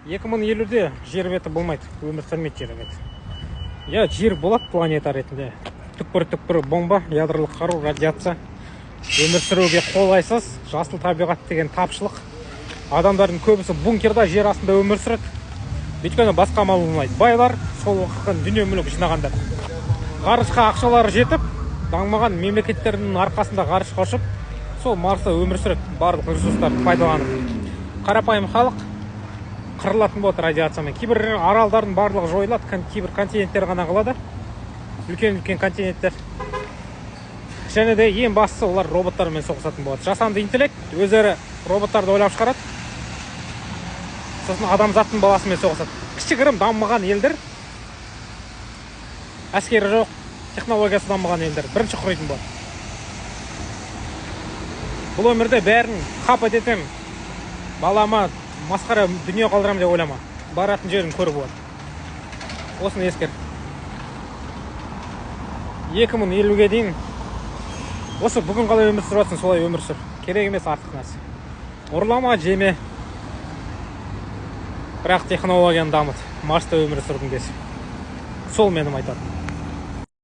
2050-де жер беті болмайды, өмір сүрмейді жер беті. Иә, жер болады планета ретінде. Түкпір-түкпір бомба, ядролық қару, радиация. Өмір сүруге қолайсыз, жасыл табиғат деген тапшылық. Адамдардың көбісі бункерда, жер астында өмір сүреді. Өйткені басқа амал болмайды. Байлар сол уақытқа дүние мүлік жинағандар. Ғарышқа ақшалары жетіп, дамыған мемлекеттердің арқасында ғарышқа ұшып, сол Марста өмір сүреді, барлық ресурстарды пайдаланып. Қарапайым халық қырылатын болады радиациямен. Кейбір аралдардың барлығы жойылады, кейбір континенттер ғана қалады. Үлкен-үлкен континенттер. Және де ең бастысы, олар роботтармен соғысатын болады. Жасанды интеллект өздері роботтарды ойлап шығарады. Сосын адамзаттың баласымен соғысады. Кішігірім дамымаған елдер, әскері жоқ, технологиясы дамыған елдер бірінші құрайтын болады. Бұл өмірде бәрін қап ететем, балама масқара дүние қалдырамын деп ойлама. Баратын жерін көріп болады. Осыны ескер. 2050-ге дейін осы бүгін қалай өмір сүріп жатсың, солай өмір сүр. Керек емес артық нәрсе. Ұрлама, жеме. Бірақ технологияны дамыт. Марста өмір сүргің келсе. Сол менің айтатыным.